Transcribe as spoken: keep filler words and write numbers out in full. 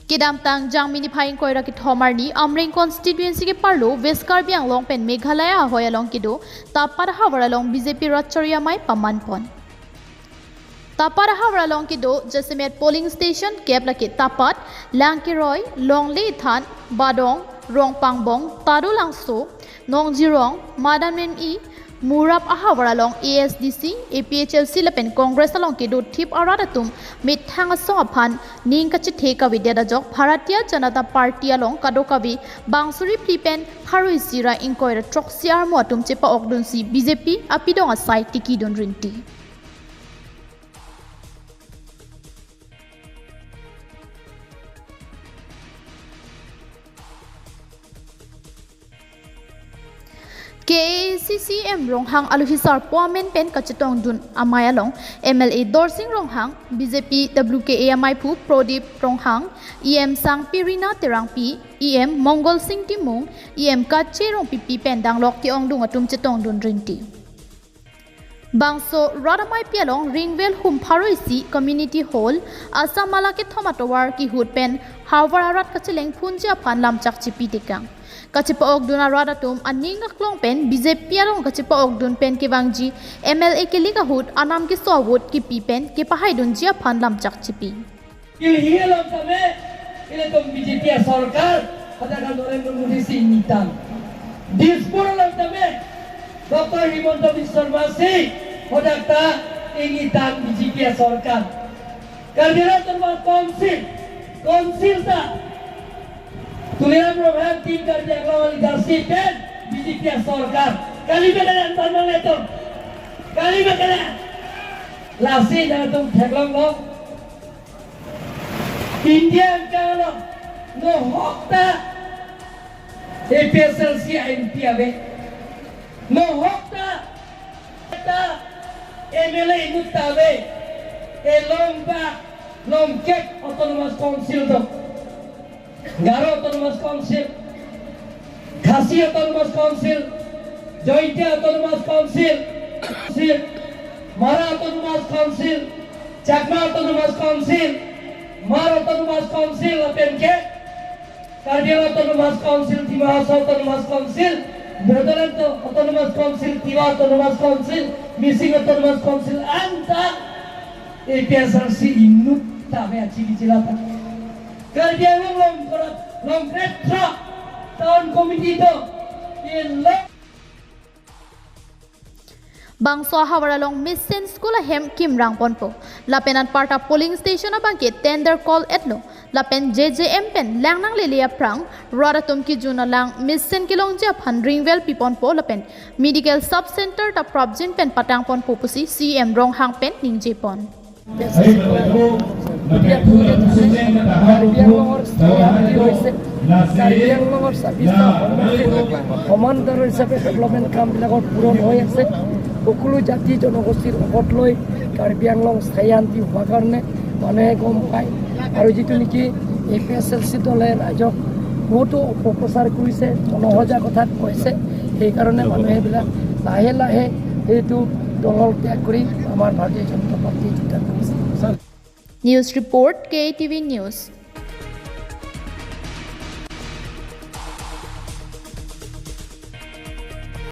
Kedamtang Jangmi niphai ingkoi ra kethom arni Amreng constituency ke-arlo West Karbi Anglong pen Meghalaya ahoi along kedo Tapat ahavar along B J P rat chari amei paman pon. Tapat ahavar along kedo jasemet polling station kep lake Tapat, Langkeroi, Longle Than, Badong, Rongpangbong, Tadulangso, Nongjirong, Madan Meni, Murap ahavar along A S D C, A P H L C lapen Congress along kedo thip arat atum methang asong aphan ning kachethe kavedet ajok Bharatiya Janata Party along kadokave bang suri phli pen pharo isi ra ingkoi ra throksi armo atum chepa-okdunsi B J P apidong asai tikidun rinti. K A A C C M Ronghang alohi sarpo amen pen kachetongdun amei along M L A Dorsing Ronghang, B J P W K A ameiphu Prodip Ronghang, E M Sangpi Rina Terangpi, E M Mongol Sing Timung, E M Kache Rongpipi pen danglok ke-ongdung atum chetongdun rinti. Bangso rat ameipi along Ringveld hum pharo isi Community Hall, Assam Mala kethom atovar kehut pen havar arat kacheleng phunji aphan lamchak chipi tekang. Kachepa-okdun arat atum aning aklong pen B J P along kachepa-okdun pen kevangji M L A kelik ahut anam keso a-vote kipi pen kepahaidunji aphan lamchak chipi. Delhi along tame ilitum B J P asorkar, hadak Narendra Modi si ingitan. Dispur along tame Doctor Himanta Biswa Sarma si hadak ta ingitan B J P asorkar. Karbi Anglong Autonomous Council, Council ta Tuliram Ronghang team Karbi Anglong leadership pen B J P asorkar. Kali ma kali antan mang netum. Kali ma kali. Lasi nangtum theklonglo. India angkang along nohok ta A P H L C M P ave. Nohok ta, ta M L A inut ta ave. E longbak longkep Autonomous Council do. Garo Autonomous Council, Khasi Autonomous Council, Jaintia Autonomous Council, Mara Autonomous Council, Chakma Autonomous Council, Hmar Autonomous Council lapen ke Karbi Anglong Autonomous Council, Dima Hasao Autonomous Council, Bodoland Autonomous Council, Tiwa Autonomous Council, Mising Autonomous Council, anta A P H L C inut ta ave, achili chila ta. Karbi Anglong Longkra, Longkrethrok Town Committee do, in lo. Bangso ahavar along mesen school ahem kimrang ponpo. Lapen anparta polling station abangke tender call-etlo. Lapen J J M pen lang nanglele aphrang rat atum kejun alang mesen kelongji aphan Ringveld piponpo lapen medical sub center ta prapjin pen patangponpo pusi C M Ronghang pen ningjepon. Karbi Anglongor স্থিতি হৈছে, কাৰ্বি আংলঙৰ ছাব্বিছটা সমষ্টিত সমান্তৰাল হিচাপে ডেভেলপমেণ্ট কামবিলাকত পূৰণ হৈ আছে। সকলো জাতি জনগোষ্ঠীৰ ঔষধ লৈ কাৰ্বি আংলং স্থায়ী শান্তি হোৱাৰ কাৰণে মানুহে গম পায়। আৰু যিটো নেকি এ পি এইচ এল চি দলে ৰাইজক বহুতো অপপ্ৰচাৰ কৰিছে, অনসজা কথাত কৈছে, সেইকাৰণে মানুহে এইবিলাক লাহে লাহে সেইটো দল ত্যাগ কৰি আমাৰ ভাৰতীয় জনতা পাৰ্টি যোগদান কৰিছে। News report, K A T V News.